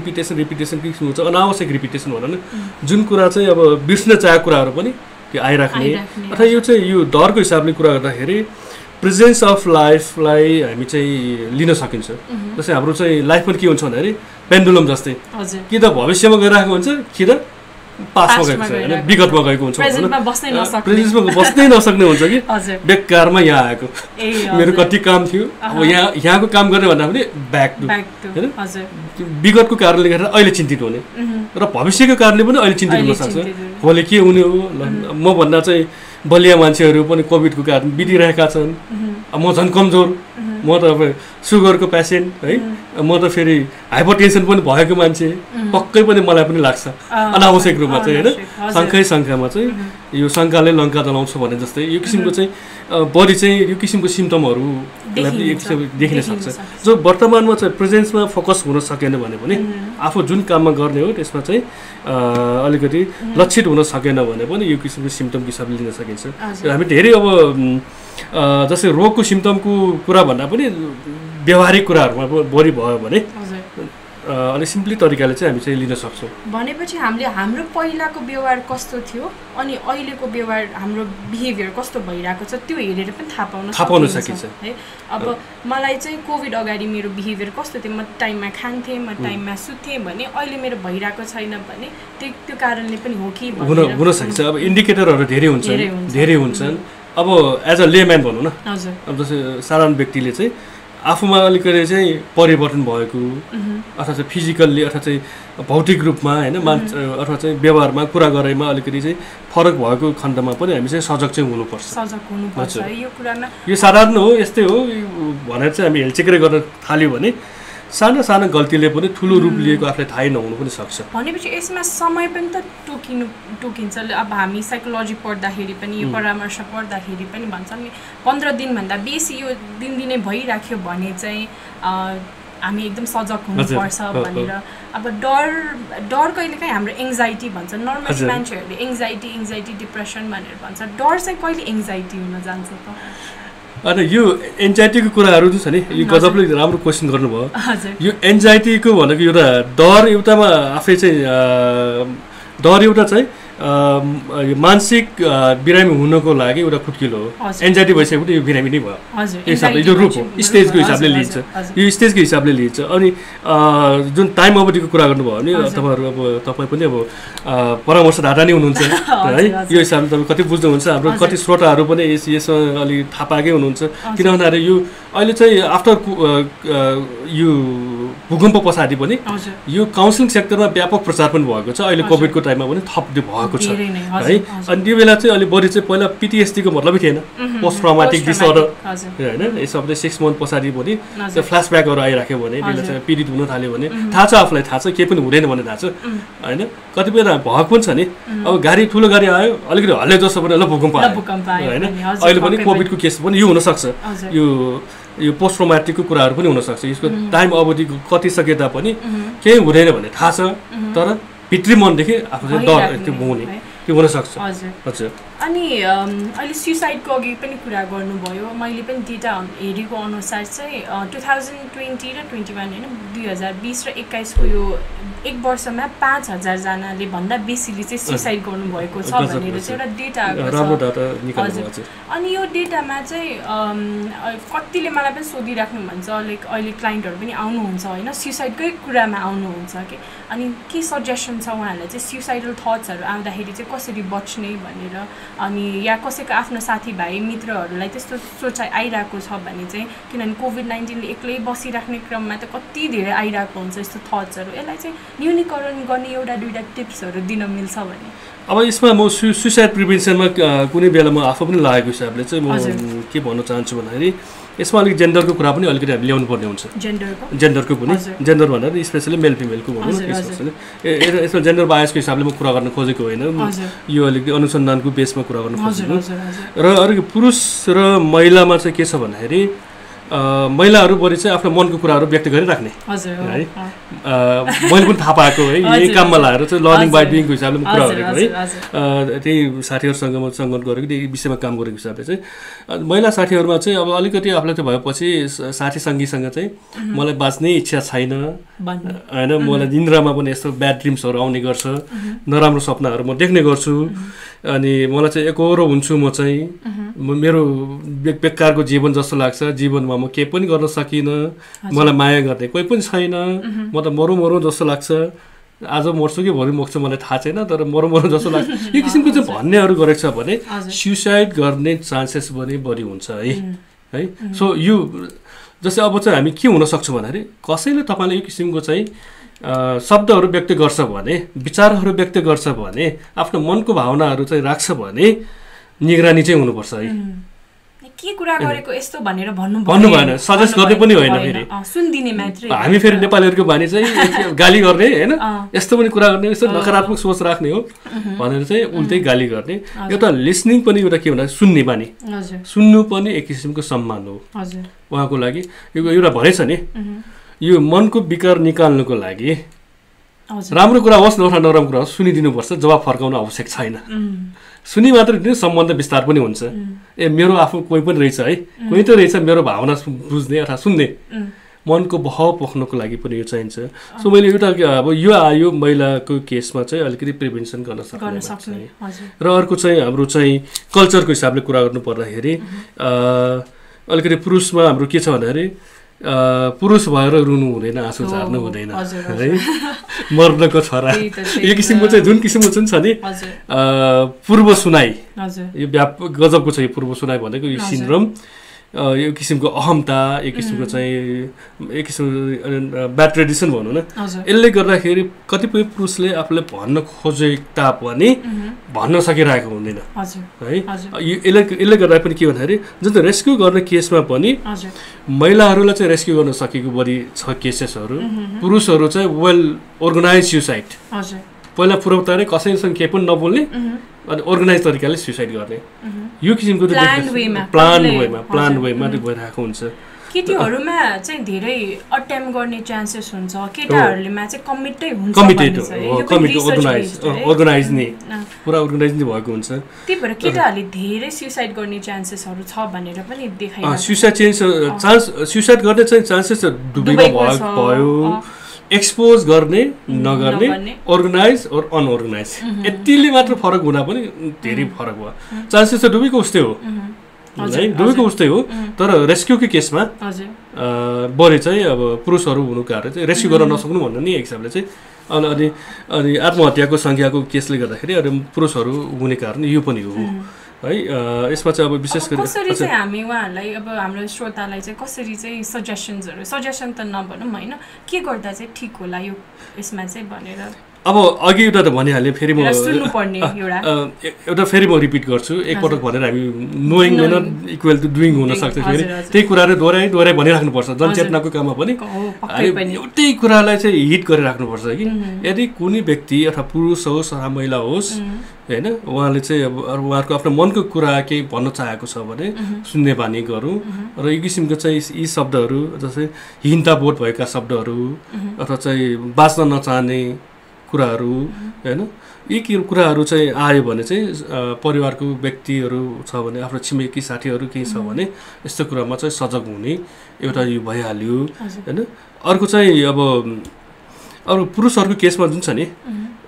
किसिमको चाहिँ अनावश्यक रिपिटेसन भनौँ न जुन कुरा चाहिँ अब बिर्स्न चाहेको कुराहरू पनि त्यो आइराख्ने अथवा यो चाहिँ यो डरको हिसाबले कुरा गर्दाखेरि प्रेजेन्स अफ लाइफलाई हामी चाहिँ लिन सकिन्छ जस्तै हाम्रो चाहिँ लाइफ पनि के हुन्छ भन्दाखेरि पेन्डुलम जस्तै कि त भविष्यमा गइरहेको हुन्छ कि त पासमा गएको छ होइन विगतमा गएको हुन्छ प्रेजेन्समा बस्नै नसक्ने हुन्छ कि बेकारमा यहाँ आएको मेरो कति काम थियो अब यहाँको काम गर्ने भन्दा पनि ब्याक टु होइन विगतको कारणले गर्दा अहिले चिन्तित हुने र भविष्यको कारणले पनि अहिले चिन्तित हुनसक्छ भोलि के हुने हो म भन्दा चाहिँ बलिया मान्छेहरू पनि कोभिडको कारण बितिरहेका छन् म झन् कमजोर म त अब सुगरको पेसेन्ट है म त फेरि हाइपरटेन्सन पनि भएको मान्छे पक्कै पनि मलाई पनि लाग्छ अनावश्यक रूपमा चाहिँ होइन शङ्कामा चाहिँ यो शङ्काले लङ्का जलाउँछ भने जस्तै यो किसिमको चाहिँ बडी चाहिँ यो किसिमको सिम्टमहरू देखिन सक्छ जो वर्तमानमा चाहिँ प्रेजेन्समा फोकस हुन सकेन भने पनि आफू जुन काममा गर्ने हो त्यसमा चाहिँ अलिकति लक्षित हुन सकेन भने पनि यो किसिमको सिम्टमको हिसाबले लिन सकिन्छ हामी धेरै अब जस्तै रोगको सिम्टमको कुरा भन्दा पनि व्यवहारिक कुराहरूमा बढी भयो भने अलिक सिम्पली तरिकाले चाहिँ हामी चाहिँ लिन सक्छौँ भनेपछि हामीले हाम्रो पहिलाको व्यवहार कस्तो थियो अनि अहिलेको व्यवहार हाम्रो बिहेभियर कस्तो भइरहेको छ त्यो हेरेर पनि थाहा पाउन सकिन्छ है अब मलाई चाहिँ कोभिड अगाडि मेरो बिहेभियर कस्तो थियो म टाइममा खान्थेँ म टाइममा सुत्थेँ भने अहिले मेरो भइरहेको छैन भने त्यो कारणले पनि हो कि हुन सक्छ अब इन्डिकेटरहरू धेरै हुन्छन् अब एज अ लेम्यान भनौँ न अब जस्तै साधारण व्यक्तिले चाहिँ आफूमा अलिकति चाहिँ परिवर्तन भएको अथवा चाहिँ फिजिकल्ली अथवा चाहिँ भौतिक रूपमा होइन अथवा चाहिँ व्यवहारमा कुरा गराइमा अलिकति चाहिँ फरक भएको खण्डमा पनि हामी चाहिँ सजग चाहिँ हुनुपर्छ यो साधारण हो यस्तै हो भनेर चाहिँ हामी हेलचेक्रे गर्न थाल्यो भने सानो सानो गल्तीले पनि ठुलो रूप लिएको आफूलाई थाहै नहुनु पनि सक्छ भनेपछि यसमा समय पनि त टोकिन्छ अब हामी साइकोलोजी पढ्दाखेरि पनि यो परामर्श पढ्दाखेरि पनि भन्छौँ नि 15 दिनभन्दा बेसी यो दिनदिनै भइराख्यो भने चाहिँ हामी एकदम सजग हुनुपर्छ भनेर अब डर कहिलेकाहीँ हाम्रो एङ्जाइटी भन्छ नर्मली मान्छेहरूले एङ्जाइटी डिप्रेसन भनेर भन्छ डर चाहिँ कहिले एङ्जाइटी हुन जान्छ त अनि यो एन्जाइटीको कुराहरू जुन छ नि यो गजबले राम्रो क्वेसन गर्नुभयो यो एन्जाइटीको भनेको एउटा डर एउटामा आफै चाहिँ डर एउटा चाहिँ मानसिक बिरामी हुनको लागि एउटा खुट्किलो हो एन्जाइटी भइसकेपछि यो बिरामी नै भयो हिसाबले यो रूप हो स्टेजको हिसाबले लिन्छ यो स्टेजको हिसाबले लिन्छ अनि जुन टाइम अवधिको कुरा गर्नुभयो भने तपाईँहरू अब तपाईँ पनि अब परामर्शदाता नै हुनुहुन्छ है यो हिसाबले तपाईँ कति बुझ्नुहुन्छ हाम्रो कति श्रोताहरू पनि यसमा अलिक थाहा पाएकै हुनुहुन्छ किन भन्दाखेरि यो अहिले चाहिँ आफ्टर यो भूकम्प पछाडि पनि यो काउन्सिलिङ सेक्टरमा व्यापक प्रचार पनि भएको छ अहिले कोभिडको टाइममा पनि थप भएको छ है अनि त्यो बेला चाहिँ अलि बढी चाहिँ पहिला PTSD को मतलबै थिएन पोस्ट ट्रमाटिक डिसअर्डर हैन यो शब्द 6 मन्थ पछाडि पनि त्यो फ्ल्यासब्याकहरु आइराख्यो भने त्यसले चाहिँ पीडित हुन थाल्यो भने थाहा छ आफुलाई थाहा छ केही पनि हुँदैन भन्ने थाहा छ हैन कतिपय भएको पनि छ नि अब गाडी ठुलो गाडी आयो अलिकति हल्ले जस्तो पनि ल भूकम्प आयो हैन अहिले पनि कोभिडको केस पनि यो हुन सक्छ यो पोस्ट ट्रमाटिकको कुराहरु पनि हुन सक्छ यसको टाइम अवधि कति सके तापनि केही हुँदैन भन्ने थाहा छ तर भित्री मनदेखि आफूले डर त्यो हुने त्यो हुन सक्छ हजुर अनि अहिले सुसाइडको अघि पनि कुरा गर्नुभयो मैले पनि डेटा हेरेको अनुसार चाहिँ 2020 र 21 हैन 2020 र 21 को यो एक वर्षमा 5000 जनाले भन्दा बेसीले चाहिँ सुसाइड गर्नु भएको छ भनेर चाहिँ एउटा डेटा आएको छ अनि यो डेटामा चाहिँ कतिले मलाई पनि सोधिराख्नु भन्छ लाइक अहिले क्लाइन्टहरु पनि आउनुहुन्छ हैन सुसाइडकै कुरामा आउनुहुन्छ के अनि के सजेसन छ उहाँहरुलाई चाहिँ सुसाइडल थट्सहरु आउँदाखेरि चाहिँ कसरी बच्ने भनेर अनि या कसैको आफ्नो साथीभाइ मित्रहरूलाई त्यस्तो सोचाइ आइराको छ भने चाहिँ किनभने कोभिड-19 ले एक्लै बसिराख्ने क्रममा त कति धेरै आइराको हुन्छ यस्तो थट्सहरु यसलाई चाहिँ न्यूनीकरण गर्ने एउटा दुईटा टिप्सहरु दिन मिल्छ भने अब यसमा म सुसाइड प्रिभेन्सनमा कुनै बेला म आफू पनि लागेको हिसाबले चाहिँ म के भन्न चाहन्छु भन्दाखेरि यसमा अलिक जेन्डरको कुरा पनि अलिकति हामी ल्याउनु पर्ने हुन्छ जेन्डरको पनि जेन्डर भनेर स्पेशली मेल फिमेलको भनौँ यसमा जेन्डर बायसको हिसाबले म कुरा गर्न खोजेको होइन यो अलिकति अनुसन्धानको बेसमा कुरा गर्न खोजेको र अरू पुरुष र महिलामा चाहिँ के छ भन्दाखेरि महिलाहरू बढी चाहिँ आफ्नो मनको कुराहरू व्यक्त गरिराख्ने है मैले पनि थाहा पाएको है यही काममा लाएर चाहिँ लर्निङ बाई डुइङको हिसाबले म कुरा गरेको है त्यही साथीहरूसँग म सङ्गत गरेको त्यही विषयमा काम गरेको हिसाबले चाहिँ महिला साथीहरूमा चाहिँ अब अलिकति आफूलाई त्यो भएपछि साथी सङ्गीसँग चाहिँ मलाई बाँच्ने इच्छा छैन होइन मलाई निन्द्रामा पनि यस्तो ब्याड ड्रिम्सहरू आउने गर्छ नराम्रो सपनाहरू म देख्ने गर्छु अनि मलाई चाहिँ एकहोरो हुन्छु म चाहिँ मेरो बेकारको जीवन जस्तो लाग्छ जीवनमा म केही पनि गर्न सकिनँ मलाई माया गर्ने कोही पनि छैन म त मरौँ जस्तो लाग्छ आज मर्छु कि भोलि मर्छु मलाई थाहा छैन तर मरौँ जस्तो लाग्छ यो किसिमको चाहिँ भन्नेहरू गरेको छ भने सुसाइड गर्ने चान्सेस पनि बढी हुन्छ है सो यो जस्तै अब चाहिँ हामी के हुन सक्छौँ भन्दाखेरि कसैले तपाईँले यो किसिमको चाहिँ शब्दहरू व्यक्त गर्छ भने विचारहरू व्यक्त गर्छ भने आफ्नो मनको भावनाहरू चाहिँ राख्छ भने निगरानी चाहिँ हुनुपर्छ है के कुरा गरेको यस्तो भनेर भन्नु भएन सजेस्ट गर्ने पनि होइन फेरि सुन्दिने मात्रै हामी फेरि नेपालीहरूको बानी चाहिँ गाली गर्ने हैन यस्तो पनि कुरा गर्ने यस्तो नकारात्मक सोच राख्ने हो भनेर चाहिँ उल्टै गाली गर्ने एउटा लिसनिङ पनि एउटा के भन्दा सुन्ने बानी सुन्नु पनि एक किसिमको सम्मान हो उहाँको लागि एउटा भनेछ नि यो मनको विकार निकाल्नुको लागि राम्रो कुरा होस् नराम्रो कुरा होस् सुनिदिनुपर्छ जवाब फर्काउन आवश्यक छैन सुनि मात्र दिनु सम्बन्ध विस्तार पनि हुन्छ मेरो आफू कोही पनि रहेछ है कोही त रहेछ मेरो भावना बुझ्ने अथवा सुन्ने मनको भाव पोख्नको लागि पनि यो चाहिन्छ सो मैले एउटा अब यो आयो महिलाको केसमा चाहिँ अलिकति प्रिभेन्सन गर्न सक्ने र अर्को चाहिँ हाम्रो चाहिँ कल्चरको हिसाबले कुरा गर्नु पर्दाखेरि अलिकति पुरुषमा हाम्रो के छ भन्दाखेरि पुरुष भएर रुनु हुँदैन आँसु झार्नु हुँदैन है मर्नको छोरा यो किसिमको चाहिँ जुन किसिमको चाहिँ छ नि पूर्व सुनाइ यो गजबको छ यो पूर्व सुनाइ भनेको यो सिन्ड्रोम यो किसिमको अहमता एक किसिमको चाहिँ एक किसिमको ब्याड ट्रेडिसन भनौँ न यसले गर्दाखेरि कतिपय पुरुषले आफूले भन्न खोजे तापनि भन्न सकिरहेको हुँदैन है यसले गर्दा पनि के भन्दाखेरि जुन चाहिँ रेस्क्यु गर्ने केसमा पनि महिलाहरूलाई चाहिँ रेस्क्यु गर्न सकेको बढी छ केसेसहरू पुरुषहरू चाहिँ वेल अर्गनाइज सुसाइड पहिला पूर्वताले कसैसँग केही पनि नबोल्ने अनि अर्गनाइज तरिकाले सुसाइड गर्ने यो किसिमको प्लान वेमा भइरहेको हुन्छ केटीहरुमा चाहिँ धेरै अटेम्प गर्ने चान्सेस हुन्छ केटाहरुलेमा चाहिँ कमिटेड हुन्छ अर्गनाइज नै पुरा अर्गनाइज नै भएको हुन्छ त्यही भएर केटाहरुले धेरै सुसाइड गर्ने चान्सेसहरु छ भनेर पनि देखाइन्छ सुसाइड गर्ने चाहिँ चान्सेस डुबेको भयो एक्सपोज गर्ने नगर्ने अर्गनाइज और अनअर्गनाइज यतिले मात्र फरक हुँदा पनि धेरै फरक भयो चान्सेस त डुबेको उस्तै हो है डुबेको उस्तै हो तर रेस्क्युको केसमा बढी चाहिँ अब पुरुषहरू हुनुको कारण चाहिँ रेस्क्यु गर्न नसक्नु भन्नु नि एक हिसाबले चाहिँ अनि आत्महत्याको संख्याको केसले गर्दाखेरि पुरुषहरू हुने कारण यो पनि हो है यसमा चाहिँ अब विशेष गरी कसरी चाहिँ हामी उहाँहरूलाई अब हाम्रो श्रोतालाई चाहिँ कसरी चाहिँ सजेसन त नभनौँ होइन के गर्दा चाहिँ ठिक होला यो यसमा चाहिँ भनेर अब अघि एउटा त भनिहालेँ फेरि म एउटा फेरि म रिपिट गर्छु एकपटक भनेर हामी knowing may not equal to doing हुनसक्छ फेरि त्यही कुराहरू दोहोऱ्याइ भनिराख्नुपर्छ जनचेतनाको काममा पनि एउटै कुरालाई चाहिँ हिट गरिराख्नुपर्छ कि यदि कुनै व्यक्ति अथवा पुरुष होस् अथवा महिला होस् होइन उहाँले चाहिँ अब उहाँहरूको आफ्नो मनको कुरा केही भन्न चाहेको छ भने सुन्ने बानी गरौँ र यो किसिमको चाहिँ यी शब्दहरू जस्तै हिंताबोध भएका शब्दहरू अथवा चाहिँ बाँच्न नचाहने कुराहरू होइन यी कुराहरू चाहिँ आयो भने चाहिँ परिवारको व्यक्तिहरू छ भने आफ्नो छिमेकी साथीहरू केही छ भने यस्तो कुरामा चाहिँ सजग हुने एउटा यो भइहाल्यो होइन अर्को चाहिँ अब पुरुषहरूको केसमा जुन छ नि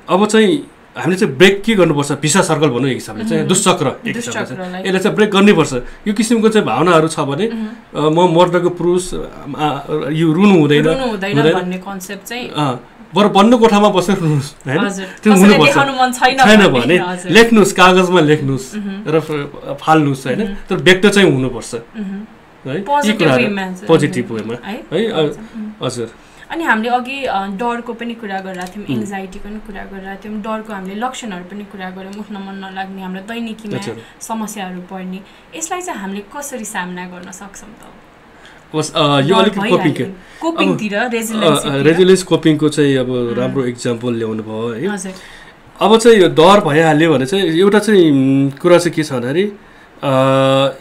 अब चाहिँ हामीले चाहिँ ब्रेक के गर्नुपर्छ भिसा सर्कल भनौँ एक हिसाबले चाहिँ दुश्चक्र एक हिसाबले चाहिँ यसलाई चाहिँ ब्रेक गर्नुपर्छ यो किसिमको चाहिँ भावनाहरू छ भने म मर्दको पुरुष यो रुनु हुँदैन बरु बन्द कोठामा बसेर रुनुहोस् होइन त्यो हुनुपर्छ छैन भने लेख्नुहोस् कागजमा लेख्नुहोस् र फाल्नुहोस् होइन तर व्यक्त चाहिँ हुनुपर्छ है यी कुराहरू पोजिटिभ वेमा है हजुर अनि हामीले अघि डरको पनि कुरा गरिरहेको थियौँ एङ्जाइटीको पनि कुरा गरिरहेको थियौँ डरको हामीले लक्षणहरू पनि कुरा गऱ्यौँ उठ्न मन नलाग्ने हाम्रो दैनिकीमा समस्याहरू पर्ने यसलाई चाहिँ हामीले कसरी सामना गर्न सक्छौँ त यो अलिकति रेजिलियन्स कोपिङको चाहिँ अब राम्रो इक्जाम्पल ल्याउनु भयो है अब चाहिँ यो डर भइहाल्यो भने चाहिँ एउटा चाहिँ कुरा चाहिँ के छ भन्दाखेरि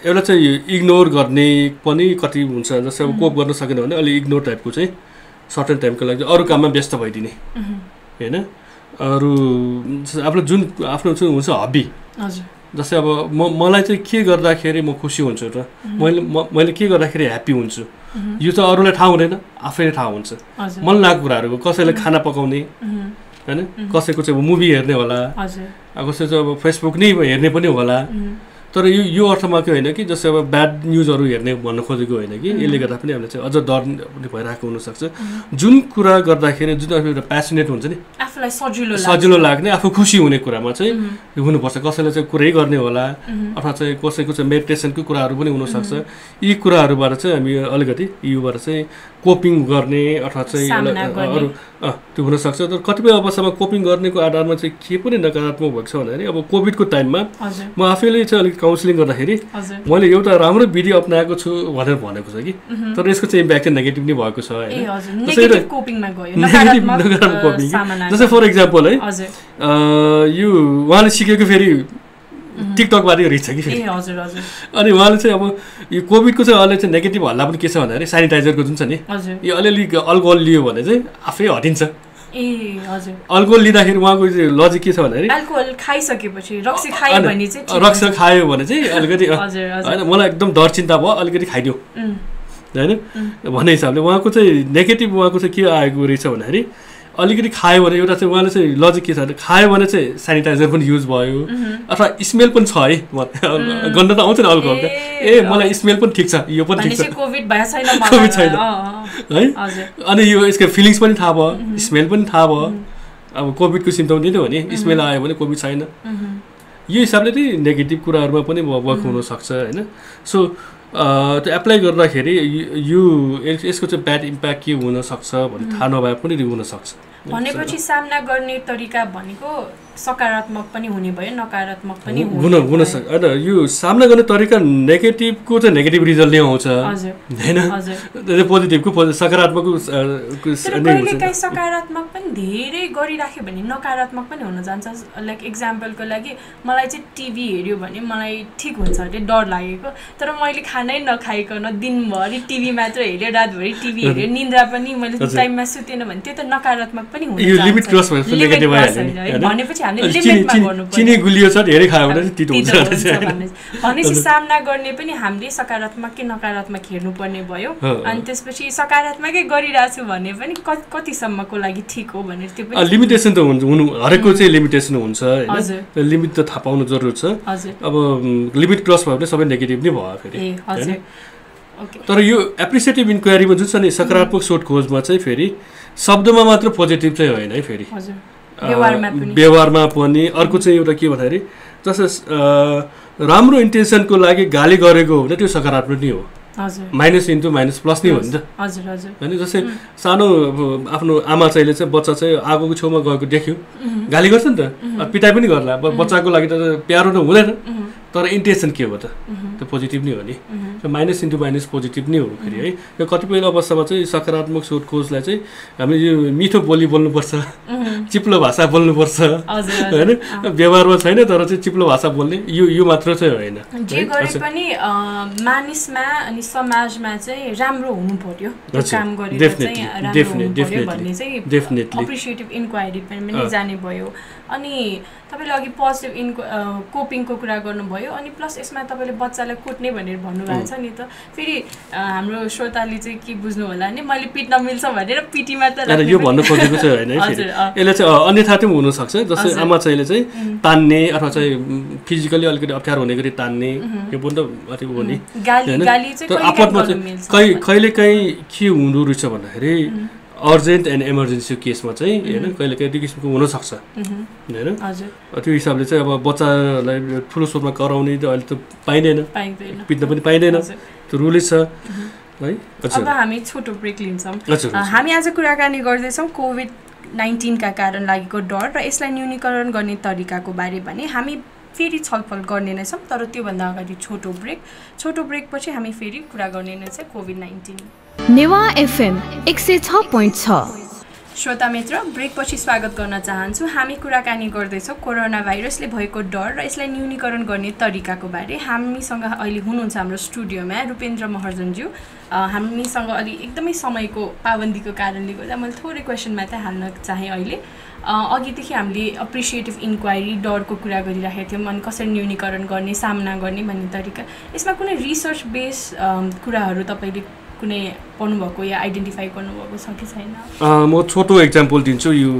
एउटा चाहिँ इग्नोर गर्ने पनि कति हुन्छ जस्तै अब कोप गर्न सकेन भने अलि इग्नोर टाइपको चाहिँ सर्टेन टाइमको लागि अरू काममा व्यस्त भइदिने होइन अरू आफ्नो जुन आफ्नो चाहिँ हुन्छ हबी जस्तै अब मलाई चाहिँ के गर्दाखेरि म खुसी हुन्छु र मैले के गर्दाखेरि ह्याप्पी हुन्छु यो चाहिँ अरूलाई थाहा हुँदैन आफैले थाहा हुन्छ मन लागेको कुराहरू कसैले खाना पकाउने होइन कसैको चाहिँ मुभी हेर्ने होला कसै चाहिँ अब फेसबुक नै हेर्ने पनि होला तर यो अर्थमा के होइन कि जस्तै अब ब्याड न्युजहरू हेर्ने भन्न खोजेको होइन कि यसले गर्दा पनि हामीले चाहिँ अझ डर पनि भइरहेको हुनसक्छ जुन कुरा गर्दाखेरि जुन एउटा प्यासनेट हुन्छ नि आफूलाई सजिलो लाग्ने आफू खुसी हुने कुरामा चाहिँ हुनुपर्छ कसैले चाहिँ कुरै गर्ने होला अथवा चाहिँ कसैको चाहिँ मेडिटेसनको कुराहरू पनि हुनसक्छ यी कुराहरूबाट चाहिँ हामी अलिकति योबाट चाहिँ कोपिङ गर्ने अथवा चाहिँ अरू त्यो हुनसक्छ तर कतिपय अवस्थामा कोपिङ गर्नेको आधारमा चाहिँ के पनि नकारात्मक भएको छ भन्दाखेरि अब कोभिडको टाइममा म आफैले चाहिँ अलिक काउन्सिलिङ गर्दाखेरि मैले एउटा राम्रो विधि अप्नाएको छु भनेर भनेको छ कि तर यसको चाहिँ इम्प्याक्ट चाहिँ नेगेटिभ नै भएको छ जस्तै फर इक्जाम्पल है यो उहाँले सिकेको फेरि टिकटकबारे रिच छ कि फेरि अनि उहाँले चाहिँ अब यो कोभिडको चाहिँ अहिले चाहिँ नेगेटिभ हल्ला पनि के छ भन्दाखेरि सेनिटाइजरको जुन छ नि यो अलिअलि अल्कोहल लियो भने चाहिँ आफै हटिन्छ अल्कोहल लिँदाखेरि उहाँको लजिक के छ भन्दाखेरि अल्कोहल खाइसकेपछि रक्सी खायो भने चाहिँ अलिकति होइन मलाई एकदम डर चिन्ता भयो अलिकति खाइदियो होइन भन्ने हिसाबले उहाँको चाहिँ नेगेटिभ उहाँको चाहिँ के आएको रहेछ भन्दाखेरि अलिकति खायो भने एउटा चाहिँ उहाँले चाहिँ लजिक के छ भने खायो भने चाहिँ सेनिटाइजर पनि युज भयो अथवा स्मेल पनि छ है गन्ध त आउँछ नि अल्कोहलको मलाई स्मेल पनि ठिक छ यो पनि ठिक छ कोभिड छैन है अनि यो यसको फिलिङ्स पनि थाहा भयो स्मेल पनि थाहा भयो अब कोभिडको सिम्टम दिने हो नि स्मेल आयो भने कोभिड छैन यो हिसाबले चाहिँ नेगेटिभ कुराहरूमा पनि वर्क हुनसक्छ होइन सो त्यो एप्लाई गर्दाखेरि यो यसको चाहिँ ब्याड इम्प्याक्ट के हुनसक्छ भन्ने थाहा नभए पनि हुनसक्छ भनेपछि सामना गर्ने तरिका भनेको सकारात्मक पनि हुने भयो नकारात्मक पनि हुनसक्छ होइन यो सामना गर्ने तरिका नेगेटिभको चाहिँ नेगेटिभ रिजल्ट नै आउँछ होइन पोजिटिभको सकारात्मकको सकारात्मक पनि धेरै गरिराख्यो भने नकारात्मक पनि हुन जान्छ लाइक इक्जाम्पलको लागि मलाई चाहिँ टिभी हेऱ्यो भने मलाई ठिक हुन्छ अरे डर लागेको तर मैले खानै नखाइकन दिनभरि टिभी मात्र हेऱ्यो रातभरि टिभी हेऱ्यो निन्द्रा पनि मैले टाइममा सुतेन भने त्यो त नकारात्मक पनि हुन्छ भनेपछि चिनी गुलियो छ धेरै खायो भने तितो हुन्छ भनेपछि सामना गर्ने पनि हामीले सकारात्मक कि नकारात्मक हेर्नुपर्ने भयो अनि त्यसपछि सकारात्मकै गरिरहेछु भने पनि कतिसम्मको लागि ठिक हो भनेर त्यो पनि लिमिटेसन त हुन्छ हरेकको चाहिँ लिमिटेसन हुन्छ होइन लिमिट त थाहा पाउनु जरुरी छ अब लिमिट क्रस भयो भने सबै नेगेटिभ नै भयो फेरि तर यो एप्रिसिएटिभ इन्क्वायरीमा जुन छ नि सकारात्मक सोध खोजमा चाहिँ फेरि शब्दमा मात्र पोजिटिभ चाहिँ होइन है फेरि व्यवहारमा पनि अर्को चाहिँ एउटा के भन्दाखेरि जस्तै राम्रो इन्टेन्सनको लागि गाली गरेको हो भने त्यो सकारात्मक नै हो माइनस इन्टु माइनस प्लस नै हो नि त होइन जस्तै सानो आफ्नो आमा चाहिँले चाहिँ बच्चा चाहिँ आगोको छेउमा गएको देख्यो गाली गर्छ नि त पिटाइ पनि गर्ला बच्चाको लागि त प्यारो त हुँदैन तर इन्टेन्सन के हो त त्यो पोजिटिभ नै हो नि माइनस इन्टु माइनस पोजिटिभ नै हो फेरि है यो कतिपय अवस्थामा चाहिँ सकारात्मक सोच खोजलाई चाहिँ हामीले यो मिठो बोली बोल्नुपर्छ चिप्लो भाषा बोल्नुपर्छ होइन व्यवहारमा छैन तर चाहिँ चिप्लो भाषा बोल्ने यो मात्र चाहिँ होइन जे गरे पनि मानिसमा अनि समाजमा चाहिँ राम्रो हुनु पर्यो काम गरेर चाहिँ राम्रो हुनु पर्यो भन्ने चाहिँ अप्रिसिएटिभ इन्क्वायरी पनि जाने भयो अनि तपाईले अघि पोजिटिभ कोपिङको कुरा गर्नुभयो अनि प्लस यसमा तपाईले बच्चालाई कुट्ने भनेर भन्नुभएको छ नि त फेरि हाम्रो श्रोताले चाहिँ के बुझ्नु होला नि मैले पिट्न मिल्छ भनेर पिटी मात्र यो भन्नु खोजेको चाहिँ होइन यसले चाहिँ अन्यथा पनि हुनसक्छ जस्तै आमा चाहिँले चाहिँ तान्ने अथवा चाहिँ फिजिकली अलिकति अप्ठ्यारो हुने गरी तान्ने यो पनि त अति हो नि आपतमा चाहिँ कहिलेकाहीँ के हुँदो रहेछ भन्दाखेरि अर्जेन्ट एन्ड इमर्जेन्सी केसमा चाहिँ होइन कहिलेकाहीँ त्यो किसिमको हुनसक्छ होइन त्यो हिसाबले चाहिँ अब बच्चालाई ठुलो स्वरमा कराउने त अहिले त पाइँदैन पिट्न पनि पाइँदैन त्यो रुलै छ है अब हामी छोटो ब्रेक लिन्छौँ हामी आज कुराकानी गर्दैछौँ कोभिड-19 का कारण लागेको डर र यसलाई न्यूनीकरण गर्ने तरिकाको बारे भने हामी फेरि छलफल गर्ने नै छौँ तर त्योभन्दा अगाडि छोटो ब्रेकपछि हामी फेरि कुरा गर्ने नै छ कोभिड-19 नेवा एफएम 106.6 श्रोता मित्र ब्रेकपछि स्वागत गर्न चाहन्छु हामी कुराकानी गर्दैछौँ कोरोना भाइरसले भएको डर र यसलाई न्यूनीकरण गर्ने तरिकाको बारे हामीसँग अहिले हुनुहुन्छ हाम्रो स्टुडियोमा रूपेन्द्र महर्जनज्यू हामीसँग अलि एकदमै समयको पाबन्दीको कारणले गर्दा मैले थोरै क्वेसन मात्रै हाल्न चाहेँ अहिले अघिदेखि हामीले अप्रिसिएटिभ इन्क्वायरी डरको कुरा गरिराखेका थियौँ अनि कसरी न्यूनीकरण गर्ने सामना गर्ने भन्ने तरिका यसमा कुनै रिसर्च बेस कुराहरू तपाईँले कुनै पढ्नुभएको या आइडेन्टिफाई गर्नुभएको छ कि छैन म छोटो एक्जाम्पल दिन्छु यो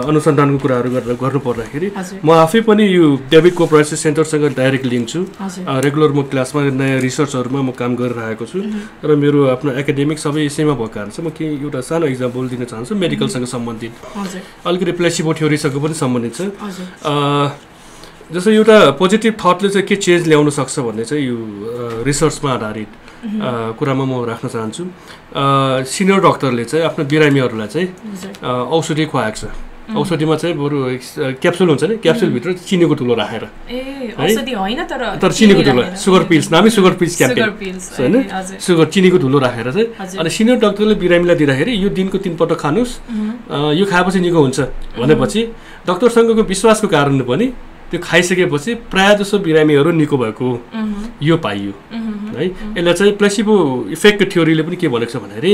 अनुसन्धानको कुराहरू गर्नु पर्दाखेरि म आफै पनि यो डेभिड कोच राइसर्च सेन्टरसँग डाइरेक्ट लिङ्क छु रेगुलर म क्लासमा नयाँ रिसर्चहरूमा म काम गरिरहेको छु र मेरो आफ्नो एकाडेमिक सबै यसैमा भएको कारण चाहिँ म के एउटा सानो एक्जाम्पल दिन चाहन्छु मेडिकलसँग सम्बन्धित अलिकति प्लेसिबो थ्योरीसँग पनि सम्बन्धित छ जस्तो एउटा पोजिटिभ थटले चाहिँ के चेन्ज ल्याउन सक्छ भन्ने चाहिँ यो रिसर्चमा आधारित कुरामा म राख्न चाहन्छु सिनियर डक्टरले चाहिँ आफ्नो बिरामीहरूलाई चाहिँ औषधि खुवाएको छ औषधिमा चाहिँ बरु क्याप्सुल हुन्छ नि क्याप्सुलभित्र चिनीको धुलो राखेर तर चिनीको धुलो सुगर पिल्स नामै सुगर पिल्स क्याम्पेन होइन सुगर चिनीको धुलो राखेर चाहिँ अनि सिनियर डक्टरले बिरामीलाई दिँदाखेरि यो दिनको 3 पटक खानुहोस् यो खाएपछि निको हुन्छ भनेपछि डक्टरसँगको विश्वासको कारणले पनि त्यो खाइसकेपछि प्रायः जसो बिरामीहरू निको भएको यो पाइयो है यसलाई चाहिँ प्लेसिबो इफेक्ट थ्योरीले पनि के भनेको छ भन्दाखेरि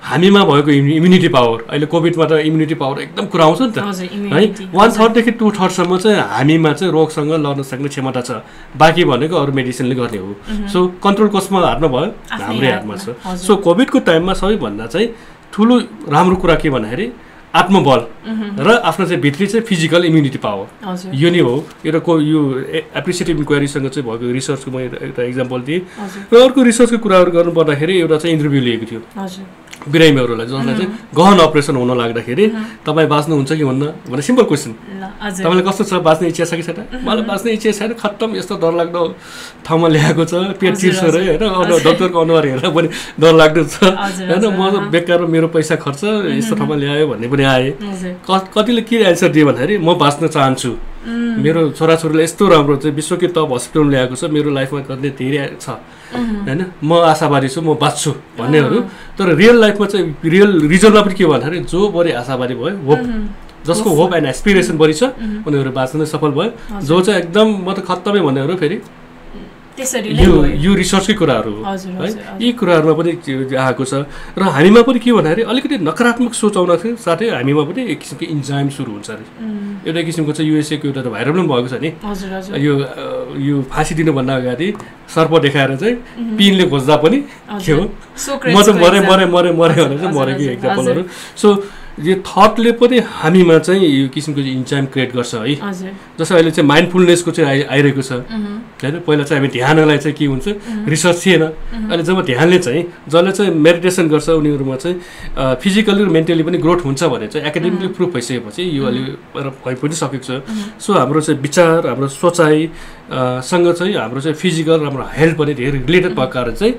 हामीमा भएको इम्युनिटी पावर अहिले कोभिडमा त इम्युनिटी पावर एकदम कुरा आउँछ नि त है 1/3 देखि 2/3 सम्म चाहिँ हामीमा चाहिँ रोगसँग लड्न सक्ने क्षमता छ बाँकी भनेको अरू मेडिसिनले गर्ने हो सो कन्ट्रोल कसमा हातमा भयो हाम्रै हातमा छ सो कोभिडको टाइममा सबैभन्दा चाहिँ ठुलो राम्रो कुरा के भन्दाखेरि आत्मबल र आफ्नो चाहिँ भित्री चाहिँ फिजिकल इम्युनिटी पावर यो नै हो यो एप्रिसिएटिभ इन्क्वायरीसँग चाहिँ भएको रिसर्चको म एउटा एक्जाम्पल दिएँ र अर्को रिसर्चको कुराहरू गर्नुपर्दाखेरि एउटा चाहिँ इन्टरभ्यू लिएको थियो बिरामीहरूलाई जसलाई चाहिँ गहन अपरेसन हुन लाग्दाखेरि तपाईँ बाँच्नुहुन्छ कि भन्नु भने सिम्पल क्वेसन तपाईँलाई कस्तो छ बाँच्ने इच्छा छ कि छैन मलाई बाँच्ने इच्छा छैन खत्तम यस्तो डरलाग्दो ठाउँमा ल्याएको छ पेट चिर्छ रे होइन डक्टरको अनुहार हेर्दा पनि डरलाग्दो छ होइन म बेकारमा मेरो पैसा खर्च यस्तो ठाउँमा ल्यायो भन्ने पनि आएँ कतिले के एन्सर दियो भन्दाखेरि म बाँच्न चाहन्छु मेरो छोराछोरीलाई यस्तो राम्रो चाहिँ विश्वकै टप हस्पिटलमा ल्याएको छ मेरो लाइफमा गर्ने धेरै छ होइन म आशावादी छु म बाँच्छु भन्नेहरू तर रियल लाइफमा चाहिँ रियल रिजल्टमा पनि के भन्दाखेरि जो बढी आशावादी भयो होप जसको होप एन्ड एस्पिरेसन बढी छ उनीहरू बाँच्न सफल भयो जो चाहिँ एकदम म त खत्तमै भन्नेहरू फेरि यो रिसर्चकै कुराहरू हो है यी कुराहरूमा पनि आएको छ र हामीमा पनि के भन्दाखेरि अलिकति नकारात्मक सोच आउन साथै हामीमा पनि एक किसिमको इन्जाइम सुरु हुन्छ अरे एउटा किसिमको चाहिँ युएसएको एउटा त भाइरल पनि भएको छ नि यो फाँसी दिनुभन्दा अगाडि सर्प देखाएर चाहिँ पिनले खोज्दा पनि के हो म त मरे भनेर चाहिँ मरेको एक्जाम्पलहरू सो यो थटले पनि हामीमा चाहिँ यो किसिमको इन्जाइम क्रिएट गर्छ है जस्तै अहिले चाहिँ माइन्डफुलनेसको चाहिँ आइरहेको छ होइन पहिला चाहिँ हामी ध्यानलाई चाहिँ के हुन्छ रिसर्च थिएन अहिले जब ध्यानले चाहिँ जसले चाहिँ मेडिटेसन गर्छ उनीहरूमा चाहिँ फिजिकली र मेन्टली पनि ग्रोथ हुन्छ भने चाहिँ एकाडेमिकली प्रुफ भइसकेपछि यो अहिले भइ पनि सकेको छ सो हाम्रो चाहिँ विचार हाम्रो सोचाइ सँग चाहिँ हाम्रो चाहिँ फिजिकल हाम्रो हेल्थ पनि धेरै रिलेटेड भएको कारण चाहिँ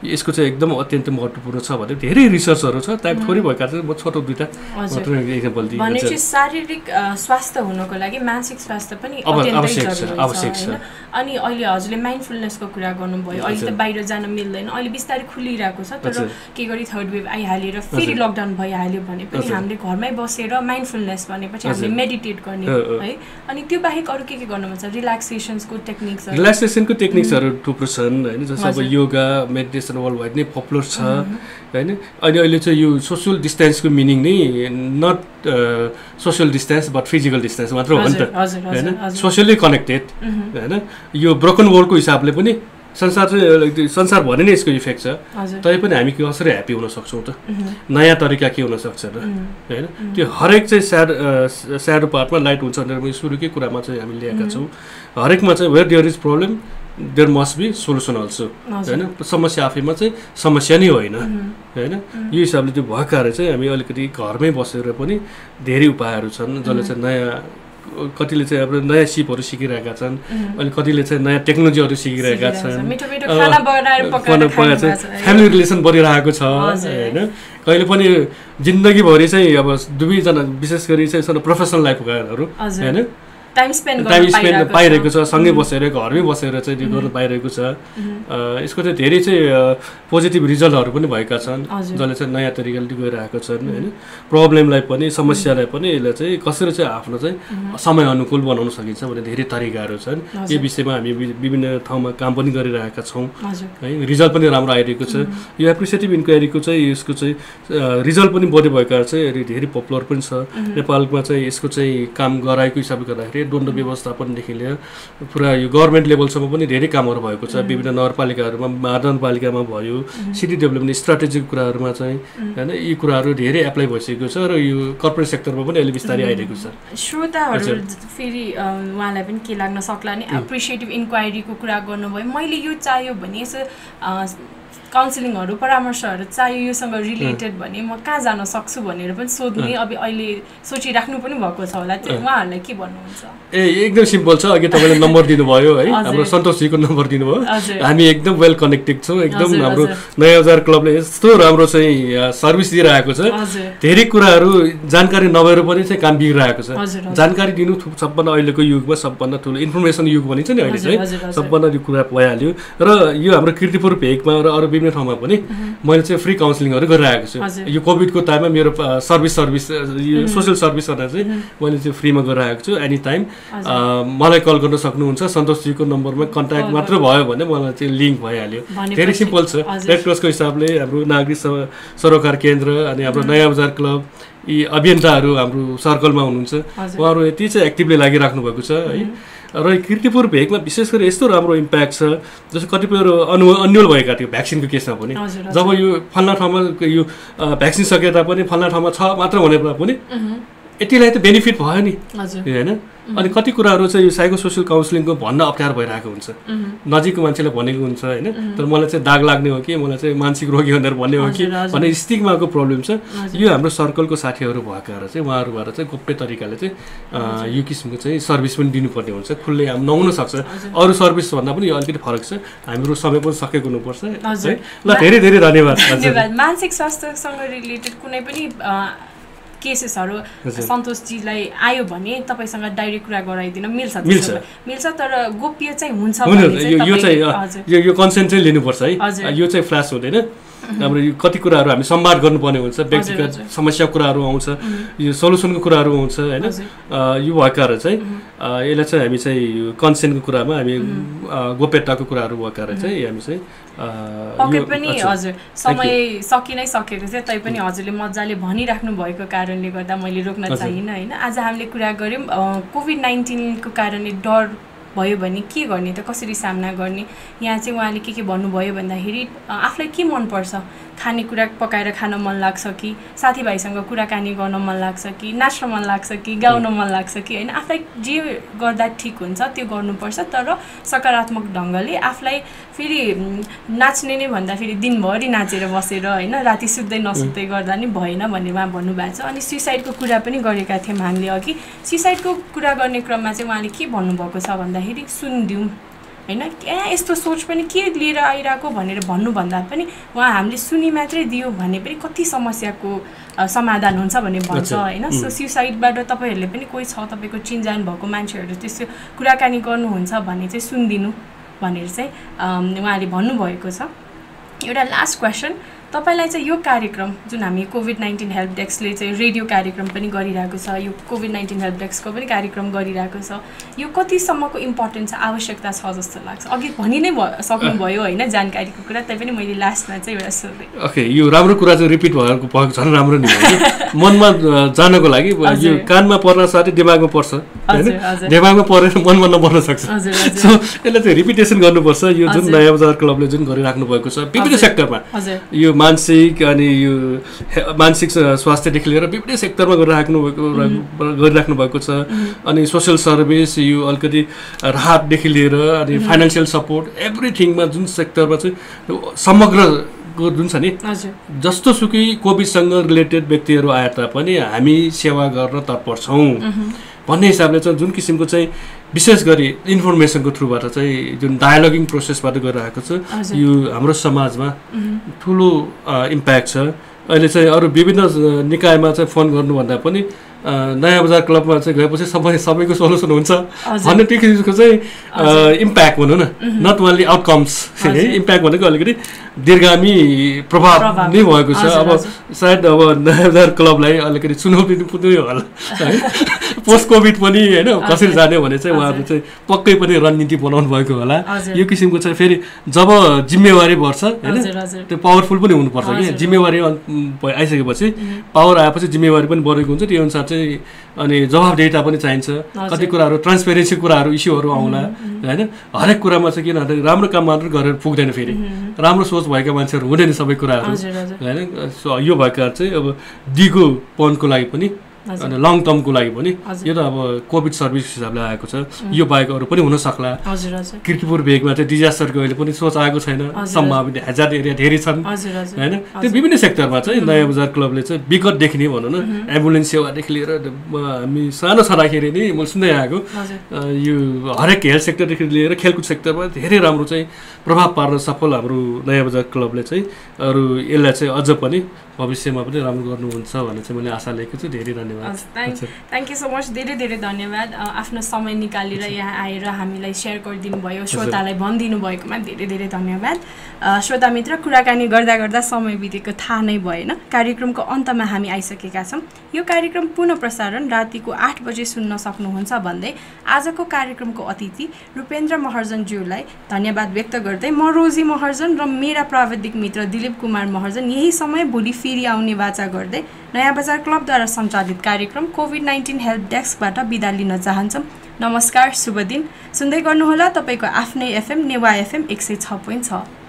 यसको चाहिँ एकदम अत्यन्त महत्त्वपूर्ण छ भने धेरै रिसर्चहरू छ टाइम थोरै भएका चाहिँ म छोटो दुईटा एक्जाम्पल दिन्छु भनेपछि शारीरिक स्वास्थ्य हुनको लागि मानसिक स्वास्थ्य पनि आवश्यक छ अनि अहिले हजुरले माइन्डफुलनेसको कुरा गर्नुभयो अहिले त बाहिर जान मिल्दैन अहिले बिस्तारै खुलिरहेको छ तर के गरी थर्ड वेभ आइहालेर फेरि लकडाउन भइहाल्यो भने पनि हामीले घरमै बसेर माइन्डफुलनेस भनेपछि हामीले मेडिटेट गर्ने है अनि त्यो बाहेक अरू के गर्नु मन छ रिल्याक्सेसनको रिल्याक्सेसनको टेक्निक्सहरू थुप्रो छन् होइन जस्तो अब योगा मेडिटेसन वर्ल्ड वाइड नै पपुलर छ होइन अनि अहिले चाहिँ यो सोसियल डिस्टेन्सको मिनिङ नै not social distance but physical distance मात्र हो नि त होइन सोसियली कनेक्टेड होइन यो ब्रोकन वर्ल्डको हिसाबले पनि संसारभरि नै यसको इफेक्ट छ तैपनि हामी कसरी ह्याप्पी हुन सक्छौँ त नयाँ तरिका के हुनसक्छ र होइन त्यो हरेक चाहिँ स्याडो पार्टमा लाइट हुन्छ भनेर सुरुकै कुरामा चाहिँ हामी ल्याएका छौँ हरेकमा चाहिँ where there is problem there must be solution also होइन समस्या आफैमा चाहिँ समस्या नै होइन होइन यो हिसाबले त्यो भएको कारण चाहिँ हामी अलिकति घरमै बसेर पनि धेरै उपायहरू छन् जसले चाहिँ नयाँ कतिले चाहिँ अब नयाँ सिपहरू सिकिरहेका छन् अनि कतिले चाहिँ नयाँ टेक्नोलोजीहरू सिकिरहेका छन् फ्यामिली रिलेसन बढिरहेको छ होइन कहिले पनि जिन्दगीभरि चाहिँ अब दुवैजना विशेष गरी चाहिँ प्रोफेसनल लाइफ गएरहरू होइन टाइम स्पेन्ड पाइरहेको छ सँगै बसेर घरमै बसेर चाहिँ त्यो गर्न पाइरहेको छ यसको चाहिँ धेरै चाहिँ पोजिटिभ रिजल्टहरू पनि भएका छन् जसले चाहिँ नयाँ तरिकाले गइरहेको छन् होइन प्रब्लमलाई पनि समस्यालाई पनि यसले चाहिँ कसरी चाहिँ आफ्नो चाहिँ समय अनुकूल बनाउन सकिन्छ भन्ने धेरै तरिकाहरू छन् यो विषयमा हामी विभिन्न ठाउँमा काम पनि गरिरहेका छौँ है रिजल्ट पनि राम्रो आइरहेको छ यो एप्रिसिएटिभ इन्क्वायरीको चाहिँ यसको चाहिँ रिजल्ट पनि बढी भएका चाहिँ धेरै पपुलर पनि छ नेपालमा चाहिँ यसको चाहिँ काम गराएको हिसाबले गर्दाखेरि द्वन्द व्यवस्थापनदेखि लिएर पुरा यो गभर्मेन्ट लेभलसम्म पनि धेरै कामहरू भएको छ विभिन्न नगरपालिकाहरूमा महानगरपालिकामा भयो सिटी डेभलपमेन्ट स्ट्राटेजिक कुराहरूमा चाहिँ होइन यी कुराहरू धेरै एप्लाई भइसकेको छ र यो कर्पोरेट सेक्टरमा पनि अहिले बिस्तारै आइरहेको छ श्रोताहरू फेरि उहाँलाई पनि के लाग्न सक्ला नि एप्रिसिएटिभ इन्क्वायरीको कुरा गर्नुभयो मैले यो चाहियो भने यसो काउन्सिलिङहरू परामर्शहरू चाहियो योसँग रिलेटेड भने म कहाँ जान सक्छु भनेर पनि सोध्ने अब अहिले सोचिराख्नु पनि भएको छ होला उहाँहरूलाई के भन्नुहुन्छ एकदम सिम्पल छ अघि तपाईँले नम्बर दिनुभयो है हाम्रो सन्तोषजीको नम्बर दिनुभयो हामी एकदम वेल कनेक्टेड छौँ एकदम हाम्रो नयाँ बजार क्लबले यस्तो राम्रो चाहिँ सर्भिस दिइरहेको छ धेरै कुराहरू जानकारी नभएर पनि चाहिँ काम बिग्रिरहेको छ जानकारी दिनु सबभन्दा अहिलेको युगमा सबभन्दा ठुलो इन्फर्मेसन युग भनिन्छ नि अहिले चाहिँ सबभन्दा यो कुरा भइहाल्यो र यो हाम्रो कीर्तिपुर भेगमा र अरू विभिन्न ठाउँमा पनि मैले चाहिँ फ्री काउन्सिलिङहरू गरिरहेको छु यो कोभिडको टाइममा मेरो सर्भिस यो सोसियल सर्भिस भनेर चाहिँ मैले चाहिँ फ्रीमा गरिरहेको छु एनी टाइम मलाई कल गर्न सक्नुहुन्छ सन्तोषजीको नम्बरमा कन्ट्याक्ट मात्र भयो भने मलाई चाहिँ लिङ्क भइहाल्यो धेरै सिम्पल छ रेड क्रसको हिसाबले हाम्रो नागरिक सरोकार केन्द्र अनि हाम्रो नयाँ बजार क्लब यी अभियन्ताहरू हाम्रो सर्कलमा हुनुहुन्छ उहाँहरू यति चाहिँ एक्टिभली लागिराख्नु भएको छ है र कीर्तिपुर भेगमा विशेष गरी यस्तो राम्रो इम्प्याक्ट छ जस्तो कतिपय अन्यल भएका थियो भ्याक्सिनको केसमा पनि जब यो फल्ना ठाउँमा यो भ्याक्सिन सके तापनि फल्ना ठाउँमा छ मात्र भने पनि यतिलाई त बेनिफिट भयो नि होइन अनि कति कुराहरू चाहिँ यो साइको सोसियल काउन्सिलिङको भन्न अप्ठ्यारो भइरहेको हुन्छ नजिकको मान्छेले भनेको हुन्छ होइन तर मलाई चाहिँ दाग लाग्ने हो कि मलाई चाहिँ मानसिक रोगी भनेर भन्ने हो कि भन्ने स्टिग्माको प्रब्लम छ यो हाम्रो सर्कलको साथीहरू भएकाहरू चाहिँ उहाँहरूबाट चाहिँ गोप्य तरिकाले चाहिँ यो किसिमको चाहिँ सर्भिस पनि दिनुपर्ने हुन्छ खुल्लै आम नहुन सक्छ अरू सर्भिस भन्दा पनि यो अलिकति फरक छ हाम्रो समय पनि सकेको हुनुपर्छ है ल धेरै धेरै धन्यवाद मानसिक स्वास्थ्यसँग रिलेटेड कुनै पनि केसेसहरू सन्तोषजीलाई आयो भने तपाईसँग डाइरेक्ट कुरा गराइदिन मिल्छ तर गोप्य चाहिँ हुन्छ यो कन्सेन्ट चाहिँ लिनुपर्छ है यो चाहिँ फ्ल्यास हुँदैन हाम्रो यो कति कुराहरू हामी सम्वाद गर्नुपर्ने हुन्छ व्यक्तिगत समस्या कुराहरू आउँछ यो सल्युसनको कुराहरू आउँछ होइन यो भएकाहरू चाहिँ यसलाई चाहिँ हामी चाहिँ कन्सेन्टको कुरामा हामी गोप्यताको कुराहरू भएकाहरू चाहिँ हामी चाहिँ पक्कै पनि हजुर समय सकि नै सकेको थियो तैपनि हजुरले मजाले भनिराख्नु भएको कारणले गर्दा मैले रोक्न चाहिनँ होइन आज हामीले कुरा गऱ्यौँ कोभिड-19 को कारणले डर भयो भने के गर्ने त कसरी सामना गर्ने यहाँ चाहिँ उहाँले के भन्नुभयो भन्दाखेरि आफूलाई के मनपर्छ खानेकुरा पकाएर खान मन लाग्छ कि साथीभाइसँग कुराकानी गर्न मन लाग्छ कि नाच्न मन लाग्छ कि गाउन मन लाग्छ कि होइन आफूलाई जे गर्दा ठिक हुन्छ त्यो गर्नुपर्छ तर सकारात्मक ढङ्गले आफूलाई फेरि नाच्ने नै भन्दा फेरि दिनभरि नाचेर बसेर होइन राति सुत्दै नसुत्दै गर्दा नि भएन भन्ने उहाँ भन्नुभएको छ अनि सुइसाइडको कुरा पनि गरेका थियौँ हामीले अघि सुइसाइडको कुरा गर्ने क्रममा चाहिँ उहाँले के भन्नुभएको छ भन्दाखेरि सुनिदिउँ होइन यस्तो सोच पनि के लिएर आइरहेको भनेर भन्नुभन्दा पनि उहाँ हामीले सुनि मात्रै दियो भने पनि कति समस्याको समाधान हुन्छ भन्ने भन्छ होइन सो सुइसाइडबाट तपाईँहरूले पनि कोही छ तपाईँको चिनजान भएको मान्छेहरू त्यस्तो कुराकानी गर्नुहुन्छ भने चाहिँ सुनिदिनु भनेर चाहिँ उहाँले भन्नुभएको छ एउटा लास्ट क्वेसन तपाईलाई चाहिँ यो कार्यक्रम जुन हामी कोभिड-19 हेल्प डेस्कले चाहिँ रेडियो कार्यक्रम पनि गरिरहेको छ यो कोभिड-19 हेल्प डेस्कको पनि कार्यक्रम गरिरहेको छ यो कतिसम्मको इम्पोर्टेन्स आवश्यकता छ जस्तो लाग्छ अघि भनि नै सक्नुभयो होइन जानकारीको कुरा तै पनि मैले लास्टमा चाहिँ एउटा सोधेँ ओके यो राम्रो कुरा चाहिँ रिपिट भएको झन् राम्रो नि हो मनमा जानको लागि यो कानमा पर्न साथै दिमागमा पर्छ हैन दिमागमा परेर मनमा नपर्न सक्छ सो यसले चाहिँ रिपिटेसन गर्नुपर्छ यो जुन नयाँ बजार क्लबले जुन गरिराख्नु भएको छ विभिन्न सेक्टरमा यो मानसिक अनि यो मानसिक स्वास्थ्यदेखि लिएर विभिन्न सेक्टरमा गरिराख्नु भएको छ अनि सोशल सर्भिस यो अलिकति राहतदेखि लिएर अनि फाइनेन्सियल सपोर्ट एभ्रिथिङमा जुन सेक्टरमा चाहिँ समग्र जुन छ नि जस्तो सुकै कोभिडसँग रिलेटेड व्यक्तिहरू आए तापनि हामी सेवा गर्न तत्पर छौँ भन्ने हिसाबले चाहिँ जुन किसिमको चाहिँ विशेष गरी इन्फर्मेसनको थ्रुबाट चाहिँ जुन डायलगिङ प्रोसेसबाट गरिरहेको छ यो हाम्रो समाजमा ठुलो इम्प्याक्ट छ अहिले चाहिँ अरू विभिन्न निकायमा चाहिँ फोन गर्नुभन्दा पनि नयाँ बजार क्लबमा चाहिँ गएपछि सबैको सोल्युसन हुन्छ भन्ने त्यो किसिमको चाहिँ इम्प्याक्ट भनौँ न नट ओन्ली आउटकम्स है इम्प्याक्ट भनेको अलिकति दीर्घामी प्रभाव नै भएको छ अब सायद अब नयाँ बजार क्लबलाई अलिकति चुनौती पुग्यो होला है पोस्ट कोभिड पनि होइन कसरी जाने भने चाहिँ उहाँहरू चाहिँ पक्कै पनि रणनीति बनाउनु भएको होला यो किसिमको चाहिँ फेरि जब जिम्मेवारी बढ्छ होइन त्यो पावरफुल पनि हुनुपर्छ कि जिम्मेवारी आइसकेपछि पावर आएपछि जिम्मेवारी पनि बढेको हुन्छ त्यो अनुसार चाहिँ अनि जवाफदेहिता पनि चाहिन्छ कति कुराहरू ट्रान्सपेरेन्सी कुराहरू इस्युहरू आउला होइन हरेक कुरामा चाहिँ किन भन्दाखेरि राम्रो काम मात्र गरेर पुग्दैन फेरि राम्रो सोच भएका मान्छेहरू हुँदैन सबै कुराहरू होइन यो भएका चाहिँ अब दिगो पनको लागि पनि अनि लङ टर्मको लागि पनि यो त अब कोभिड सर्भिस हिसाबले आएको छ यो बाहेक अरू पनि हुन सक्ला किर्तिपुर भेगमा चाहिँ डिजास्टरको अहिले पनि सोच आएको छैन सम्भावित हेजार्ड एरिया धेरै छन् होइन त्यो विभिन्न सेक्टरमा चाहिँ नयाँ बजार क्लबले चाहिँ विगतदेखि नै भनौँ न एम्बुलेन्स सेवादेखि लिएर हामी सानो छँदाखेरि नै मैले सुन्दै आएको यो हरेक हेल्थ सेक्टरदेखि लिएर खेलकुद सेक्टरमा धेरै राम्रो चाहिँ प्रभाव पार्न सफल हाम्रो नयाँ बजार क्लबले चाहिँ अरू यसलाई चाहिँ अझ पनि भविष्यमा पनि राम्रो गर्नुहुन्छ भन्ने चाहिँ मैले आशा लिएको छु धेरै धन्यवाद थ्याङ्क यू सो मच धेरै धेरै धन्यवाद आफ्नो समय निकालेर यहाँ आएर हामीलाई सेयर गरिदिनु भयो श्रोतालाई भनिदिनु भएकोमा धेरै धेरै धन्यवाद श्रोता मित्र कुराकानी गर्दा गर्दा समय बितेको थाहा नै भएन कार्यक्रमको अन्तमा हामी आइसकेका छौँ यो कार्यक्रम पुनः प्रसारण रातिको 8 बजे सुन्न सक्नुहुन्छ भन्दै आजको कार्यक्रमको अतिथि रूपेन्द्र महर्जनज्यूलाई धन्यवाद व्यक्त गर्दै म रोजी महर्जन र मेरा प्राविधिक मित्र दिलीप कुमार महर्जन यही समय भोलि फेरि आउने वाचा गर्दै नयाँ बजार क्लबद्वारा सञ्चालित कार्यक्रम कोभिड-19 हेल्प डेस्कबाट बिदा लिन चाहन्छौँ नमस्कार शुभ दिन सुन्दै गर्नुहोला तपाईँको आफ्नै एफएम नेवा एफएम 106.6